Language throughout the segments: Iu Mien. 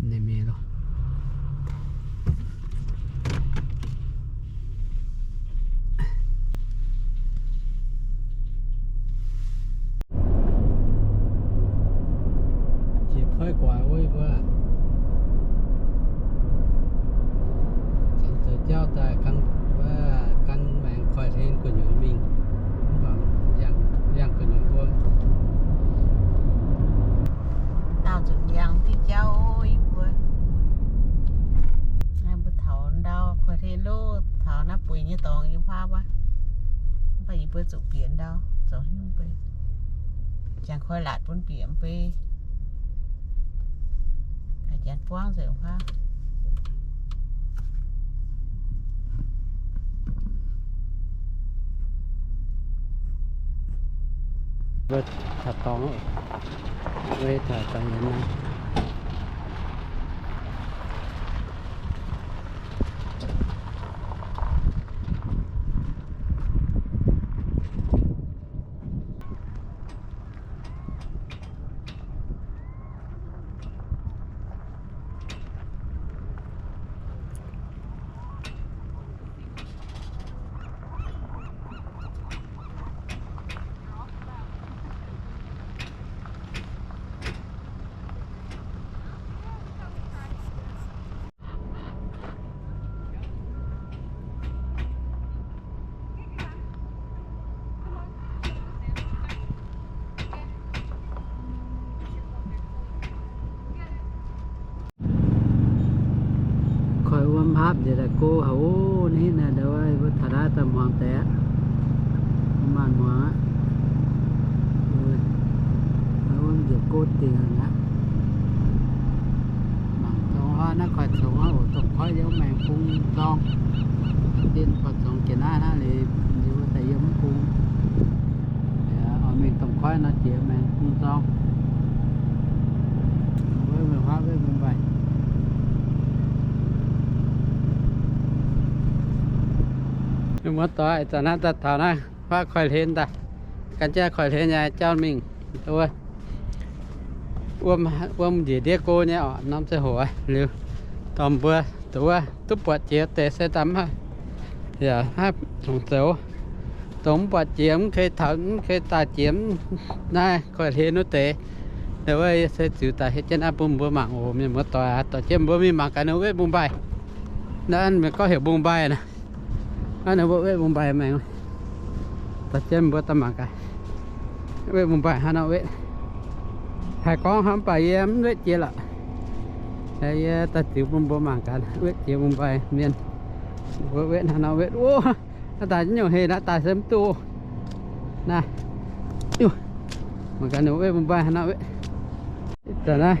Ninh mingh loh. Qiex koiv guaix wuov mbuo, janx zoux jauv daaih gan, gan maengx koiv-hlen gu'nyuoz mingh, mv baac yangh, yangh gu'nyuoz wuom. Daauh zuqc yangh diuh jauv yie mbuo. Naaiv mbuo taux ndau koiv-hlen loh, taux naaiv bueix nyei dorngx yie huaav wuov. Mv baac yie mbuo zuqc bieqc ndau zoux nyungc bei. Jangx koiv-laatc bun bieqc mv bei. Janx buangv nzengc huaav. Mbuo taux dorngx, mbuo taux dorngx yienx naaiv. Koiv wuom hapv njiec daaih go haic oc. Naaiv hitv naaiv ndau wuov mbuo taux naaiv daaih muangx deix aqv. Mbuo maanc muangx aqv. Wuom njiec go dingc aqv. Mangc taux naaiv koiv-congx aqv oc, domh koiv yiem maengx bung zorng. Dien koiv-congx jiex naaiv hnangv, liuz wuov daaih yiem mv bung. Oix mingh domh koiv nor jiex maengx bung zorng. Wuov mingh huaav wuov Mumbai. Mienh muoz-doic, zanc naaiv daaih taux naaiv huaav koiv-hlen daaih, gan jienv koiv-hlen nyei jauv mingh. Wuom, wuom njiec ndiev go nyei oc, norm ziangh hoc liuz, dorh mbuo duqv, duqv buatc jiex deix se daaih mv haih, yaac haih zungv zoux. Dongh mv buatc jiex mv kei taux, mv kei daaih jiex naaiv koiv-hlen wuov deix. Wuov se ziux daaih hietv jienv naaiv bun mbuo mangc oc. Mienh muoz-doic aac, dorh jienv mbuo mingh mangc gaax ninh wetv Mumbai. Naaiv mienh gorngv heuc Mumbai naaiv. Naaiv ninh mbuo wetv Mumbai maengx. Dorh jienv mbuo daaih mangc gaax, wetv Mumbai hnangv nor wetv. Haih gorngv hnangv, mv baac yie mv wetv jiex lorqc. Yie daaih ziux bun mbuo mangc gaax, wetv jiex Mumbai mienh, mbuo wetv hnangv nor wetv. Ov, naaiv daaih nyungc heh naaiv daaih se mv duqv. Naaiv, mangc gaax ninh wetv Mumbai hnangv nor wetv. Zanc naaiv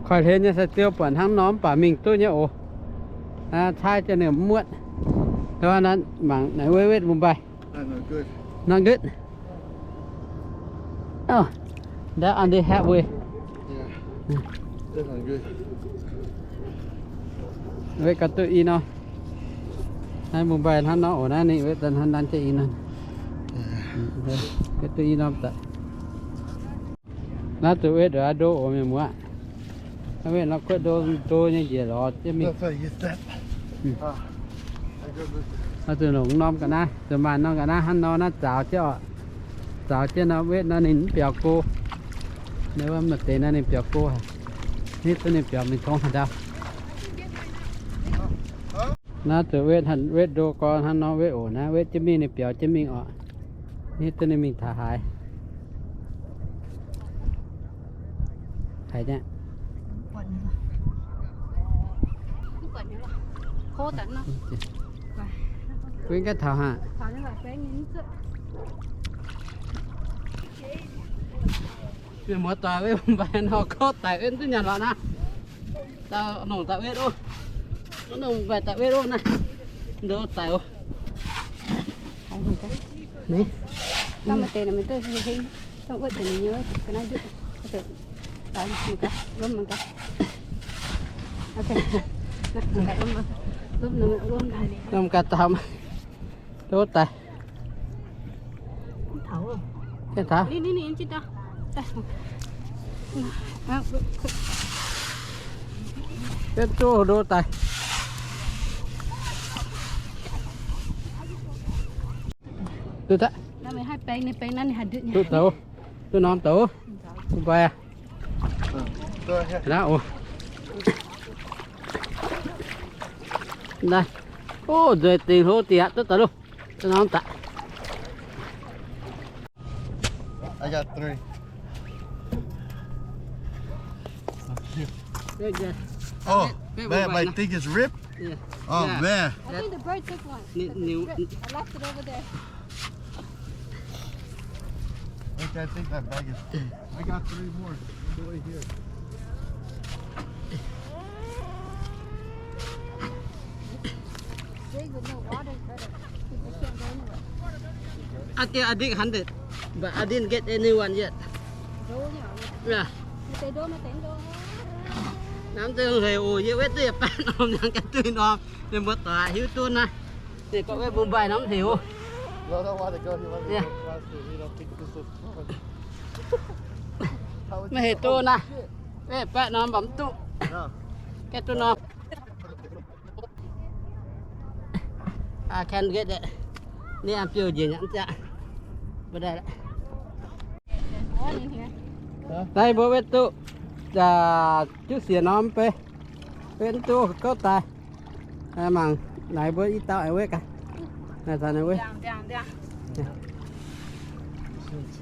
koiv-hlen nyei sai-ziu buatc hnangv nor mv baac mingh duqv nyei oc. Caaiv jienv ninh mv muotv. Mangc naaiv wetv Mumbai. Not good. Oh, that on the halfway. Wetv gaax duqv i norm. Naaiv Mumbai hnangv nor oc, naaiv ninh wetv daaih hnangv naaiv jienv i norm. Wetv duqv i norm daaih. Naaiv zuqc wetv ndo oc mienh muoz. Naaiv wetv nor kuotv ndo, ndo nyei njiec lorz jienv mingh. Naaiv zuqc longc norm ga'naaiv, zuqc maanc norm ga'naaiv hnangv nor naaiv zaaux jienv oc. Zaaux jienv nor wetv nor ninh mv biaux go. Naaiv wuov maaih deix nor ninh biaux go haic. Hitv duqv ninh biaux mingh tongv haaix ndau. Naaiv zuqc wetv, wetv ndo gorx hnangv nor wetv oc. Naaiv wetv jienv mingh ninh biaux jienv mingh oc. Hitv duqv ninh mingh taux haaix. Haiz nyei. Mbuo ganh taux haac. Mienh muoz-doic, wetv mbaih nor kouv daic, wetv duqv nyanc lorqc naaiv. Dauh nongc daaih wetv oc. Nongc mbaih daaih wetv oc naaiv. Ndo daic oc. Nongc gaax dauh. Ndo daic. Taux. Betv duqv ndo daic. Duqv daaih. Duqv douz. Duqv norm douz. Mbuo mbaih aqv. Naaiv oc. Naaiv. Ov, nzueic dingc hlo dieqc aqv. Duqv douz loh. Duqv norm daaih. I got three. Oh, man, my thing is ripped. Yeah. Oh, yeah, man. I think the bird took one. New, new. I left it over there. Okay, I think that bag is full. I got three more. Right here. Drink with no water is better. 'Cause we can't go anywhere. I think I dig hundred, but I didn't get anyone yet. Ndo nyei. Yeah. Maiv deix ndo, maiv deix ndo. Namv deix hec oc, yie wetv duqv yietc baeqv norm, yangh ganh duqv norm. Mienh muoz-doic hiuv duqv naaiv. Ninh gorngv wetv Mumbai norm hec oc. Maiv hec duqv naaiv. Wetv baeqv norm mv duqv. Gaeqv duqv norm. I can get it. Ninh biouv njiec nyei ziangh. Mbuo daaih. Naaiv mbuo wetv duqv, juqv siec norm mv bei. Wetv duqv gouv daaih. Mangc naaiv mbuo i dauh aengx wetv gaax. Naaiv taux naaiv wetv.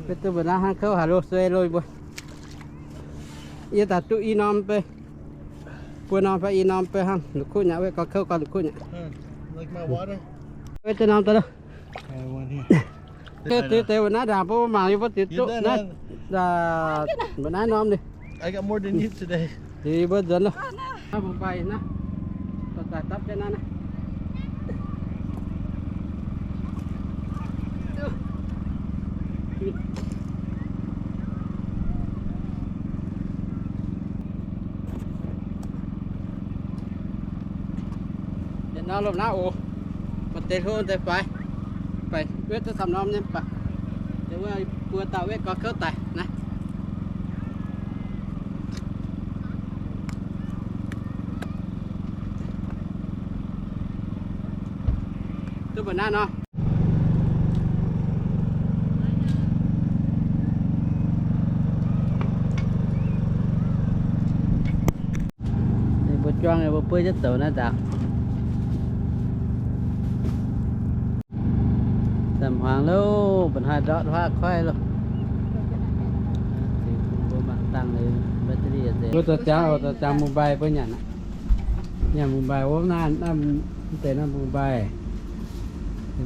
Wetv duqv mbuo naaiv hnangv kouv haaix lo suei lo mbuo. Yie daaih duqv i norm mv bei. Buo norm fai i norm mv bei hnangv, la'kuqv nyei, wetv gauh kouv gauh la'kuqv nyei. Wetv deix norm daaih lo. Deix deix mbuo naaiv ndaangc mbuo mangc yie mbuo ziux duqv naaiv, mbuo naaiv norm ninh. Liuz mbuo nzuonx lo. Naaiv mbuo mbaih naaiv. Daaih dapv jienv naaiv naaiv. Yietc norm lomh naaiv oc. Maaih deix hlo deix faix. Faix wetv duqv camv norm nyei baac. Deix wuov buo dauh wetv gauh kouv daic naaiv. Duqv mbuo naaiv nor. Ninh mbuo juang ninh mbuo buov jienv zoux naaiv ndaangc. Zanc hmuangx loh, mba'hnoi ndortv huaav koiv loh. Mbuo mangc dangh liuz battery nzengc. Mbuo zoux ziangx, zoux ziangx Mumbai mbuo nyanc aqv. Nyanc Mumbai wuov naaiv, naaiv mv deix naaiv Mumbai.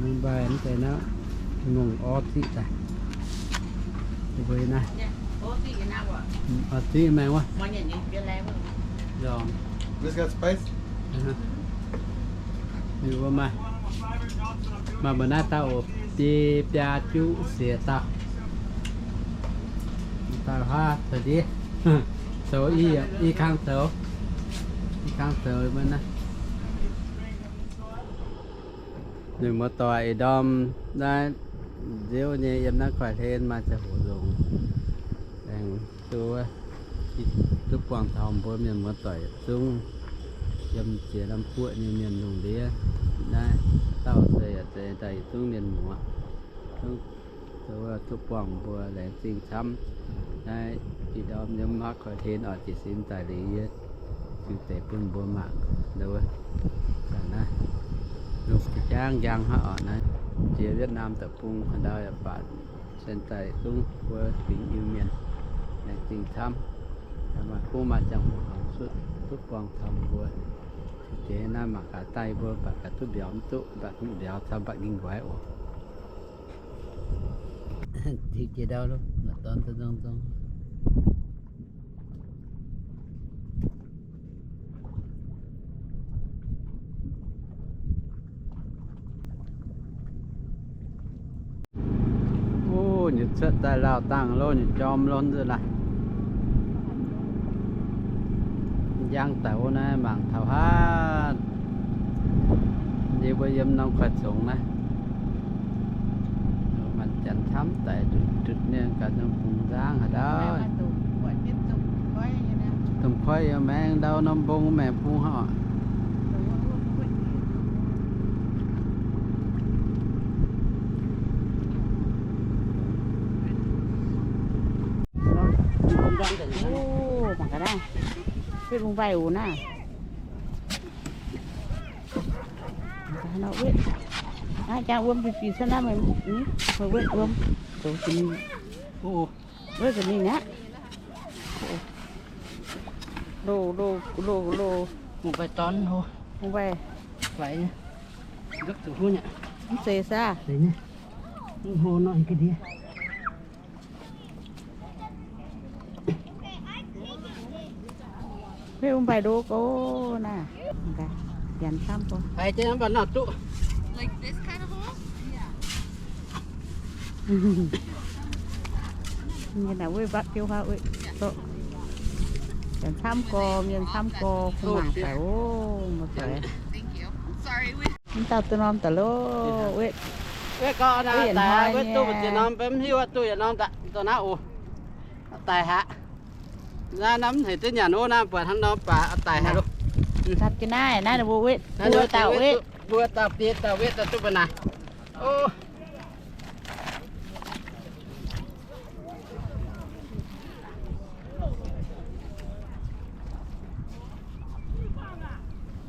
Mumbai mv deix naaiv, mungh orv ziqv daaih. Mbuo naaiv orv ziqv maengx wuov. This got spice? Maaih, maaih mbuo naaiv dauh oc, biei biaa juqv siex dauh. Dauh huaav zoux ndiev, zoux i, i kang zoux, i kang zoux mbuo naaiv. Ninh muoz-doic ih ndorm naaiv nziouv nyei yiem naaiv koiv-hlen maaih ziangh hoc nzongc aengx duqv, duqv buangh taux mbuo mienh muoz-doic yietc zungv, yiem ziex norm guoqv nyei mienh lungh ndiev. Naaiv dauh se yaac zeiz daaih yietc zungv mienh muoz, duqv buangh mbuo laengz zingh camv. Naaiv ih ndorm yiem naaiv koiv-hlen oix jiez sin daaih liuz yie ziux deix bun mbuo mangc. Naaiv, lungh ga'jangv njang hnangv oc. Naaiv jiex Vietnam deic-bung ndau yaac baac cien daaih zungv mbuo fingx Iu-Mienh laengz zingh camv. Maaih kuv maaih ziangh hoc Duqv buangh taux mbuo. Jiex naaiv mangc gaax daaih mbuo mbatc gaax duqv mbiauz mv duqv, mbatc mv mbiauz caux mbatc ging nqoi oc. Tiux jiex ndau lo, mbatc dorn zong zong. Ov, nyei cuotv daaih lauh dangh lo, nyei jorm lo nzunc laaix. Njang daic wuov naaiv mangc taux haav. Yie mbuo yiem norm koiv zongx naaiv. Maanc janx camv daic ndutv-ndutv mienh gaax norm bung nzangv haaix ndau. Domh koiv yiem maengx ndau norm mbong maengx bung haaix. Ov, mangc gaax naaiv. Wetv bung mbaih oc naaiv. Mangc gaax naaiv wetv. Naaiv jangx wuom fih fih cuotv naaiv meih, meih wetv wuom. Zoux jiex mingh. Wetv jiex mingh aqv. Loz, loz, loz, loz. Bung mbaih dorn hlo. Bung mbaih. Faix nyei. Nzopv zuqc huv nyei. Mv zeiz saah? Zeiz nyei. Mv hlo nor ga'ndiev. Wetv mv baaih ndo go naaiv. Janx camv go. Haiz jienv mv baac nor duqv. Mienh naaic wetv mbatv jienv huaav wetv. Janx camv go, mienh camv go, kuv mangc daaih oc, muoz-doic. Mv dauh duqv norm daaih loh, wetv. Wetv gau, daaih haiz wetv duqv mbu'ziex norm, mv hiuv duqv yietc norm daaih, dongh naaiv oc. Daaih haiz. Naaiv norm mv hec duqv nyanc ov, naaiv buatc hnangv nor baac daaih haiz loh. Dapv jienv naaiv, naaiv mbuo wetv, mbuo dauh wetv, mbuo dauh biei dauh wetv daaih duqv mbuo naaic. Ov.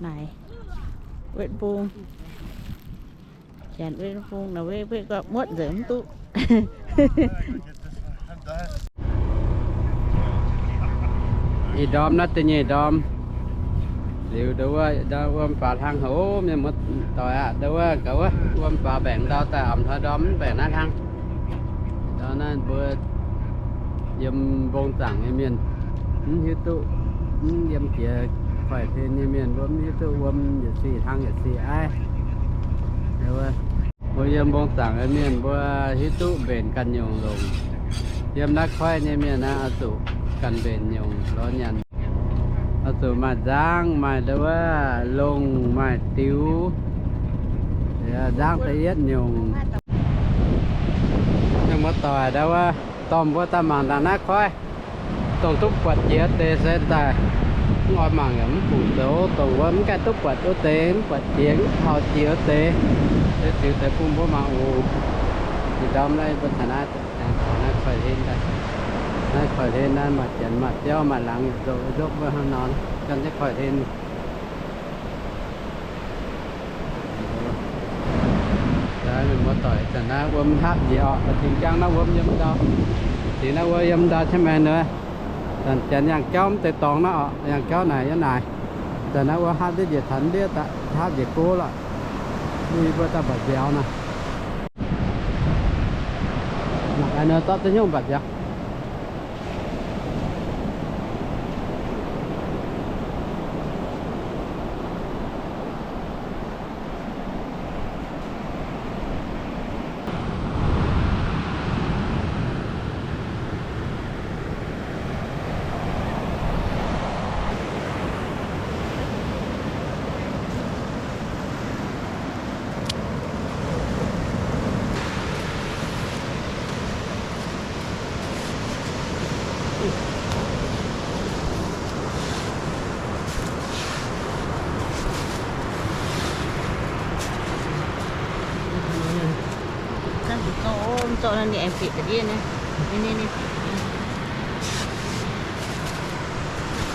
Naaic, wetv mbong. Janx wetv mbong naaic, wetv, wetv gau muotv nzengc mv duqv. Ih ndorm naaiv da'nyeic ndorm. Liuz ndau wuov, ndau wuov mv baac hlang haic, mienh muoz-doic aqv. Ndau wuov gaax wuov, wuov mv baac mbaengc ndau daaih, mv hnoi ndorm mv mbaengc naaiv hlang. Ndau naaiv mbuo yiem mbong zaangc nyei mienh, mv hiuv duqv, mv yiem jiex koiv-hlen nyei mienh, mbuo mv hiuv duqv wuom yietc sic hlang yietc sic aiv. Mbuo yiem mbong zaangc nyei mienh mbuo hiuv duqv mbenc ganh nyungc longc. Yiem naaiv koiv nyei mienh naaiv oix zuqc ganh mbenc nyungc lorz nyanc. Oix zuqc maaih nzangv, maaih ndau wuov longh, maaih diux. Nzangv da'yietv nyungc. Mienh muoz-doic, ndau wuov dorh mbuo daaih mangc dangh naaiv koiv. Dongh duqv buatc jiex wuov deix se daaih, mv oix mangc yaac mv bungx zoux. Dongh wuov mv gaengh duqv buatc wuov deix, mv buatc jiex, mv taux jiex wuov deix, se ziux deix bun mbuo mangc oc. Ih ndorm naaiv mbuo taux naaiv, taux naaiv koiv-hlen daaih. Naaiv koiv-hlen naaiv maaih janx maaih biauv maaih laangz, nzopv nzopv mbuo hnangv nor, gan jienv koiv-hlen. Mienh muoz-doic, zanc naaiv wuom hapv njiec orqc, tengx jangv naaiv wuom yiem ndau. Tengx naaiv wuom yiem ndau qiemx maengx nor. Zanc janx yangh jauv mv deix dorngx naaiv orqc, yangh jauv naaic yiem naaic. Zanc naaiv wuom hapv ndiev njiec taux ndiev daaih, hapv njiec go lorqc. Mbuo daaih mbatc mbiauz naaic. Mangc gaax nor zorqv duqv hnyouv mbatc mbiauz. Zorqv, zorqv nor ninh aengx bieqc ga'ndiev naaiv. Ninh, ninh, ninh.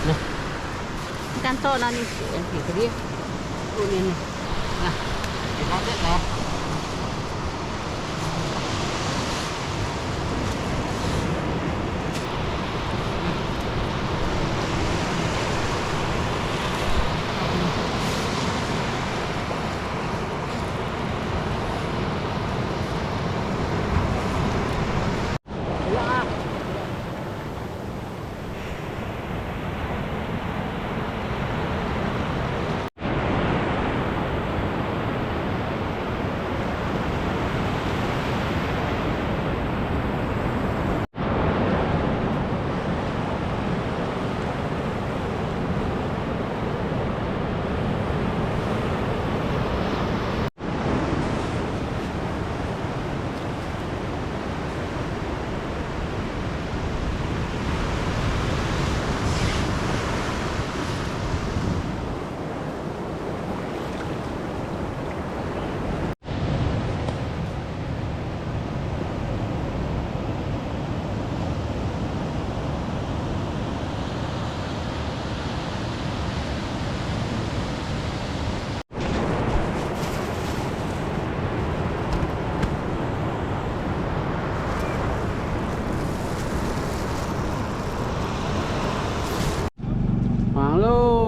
Mv gaengh zorqv nor ninh aengx bieqc ga'ndiev.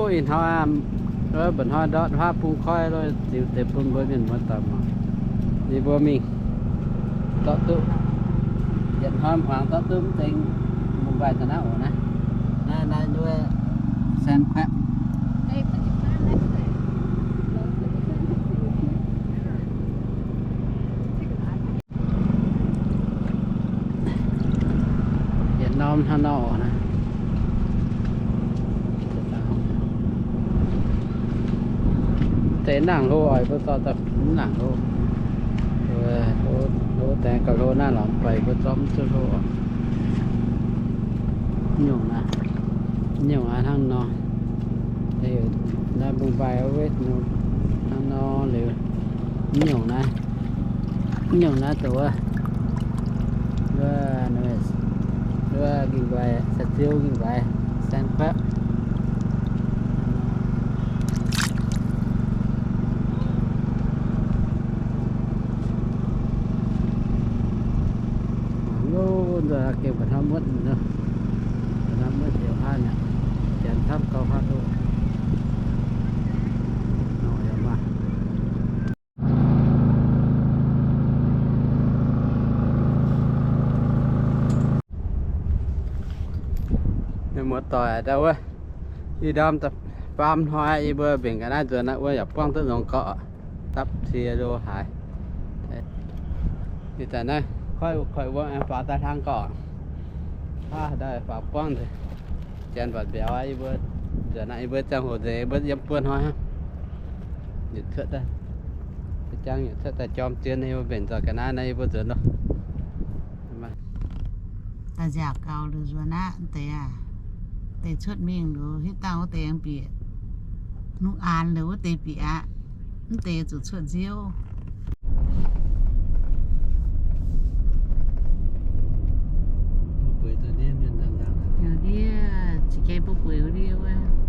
Ih hnoi, mba'hnoi ndortv huaav bung koiv lo, ziux deix bun mbuo mienh muoz-doic mangc. Yie mbuo mingh zorqv duqv, yietc hnoi hmuangx zorqv duqv mv deix Mumbai daaih naaiv oc naaiv. Naaiv, naaiv nduov Sand Crab. Yietc norm hnangv nor oc. Deix nangc hlo oc, mbuo zorqv daaih mv nangc hlo. Hlo deix gauh hlo naaiv lorz mv baac mbuo zorqv mv zuqc hlo oc. Nyungc naaiv, nyungc naaiv hnangv nor. Naaiv Mumbai wetv hnangv nor liuz, nyungc naaiv, nyungc naaiv dongh wuov, wuov, wuov ging nqaai, saa-ziu ging nqaai, Sand Crab. Mangc loh, nzoih gengh mba'hnoi muotv, mba'hnoi muotv heuc haav mi'aqv, janx camv gauh haav loh. Nor yaac maaih. Mienh muoz-doic daaih wuov, ih ndorm faam hnoi yie mbuo mbenc ga'naaiv nzuonx naaiv wuov yaac buangv duqv nzongx gorqv, dapv cie lo haaix. Ih zanc naaiv koiv, koiv wuov aengx faaux daaih hlang gorqv. Aav, daaih faaux buangv nzengc. Janx buatc mbiauz aqv, yie mbuo nzuonx naaiv, yie mbuo ziangh hoc nzengc, yie mbuo yiem buo hnoi hnangv. Yietc cuotv daaih, jangv yietc cuotv daaih jorm zien, yie mbuo mbenc nzoih ga'naaiv naaiv, yie mbuo nzuonx loh. Daaih nziaauc gaux liuz nzuonx aqv, deix aac. Deix cuotv mingh liuz, hitv dangh wuov deix aengx bieqc. Nungx aanx liuz wuov deix bieqc aqv. Mv deix zuqc cuotv nziouv. Ndiev, za'gengh butv bueix ndiev wuov.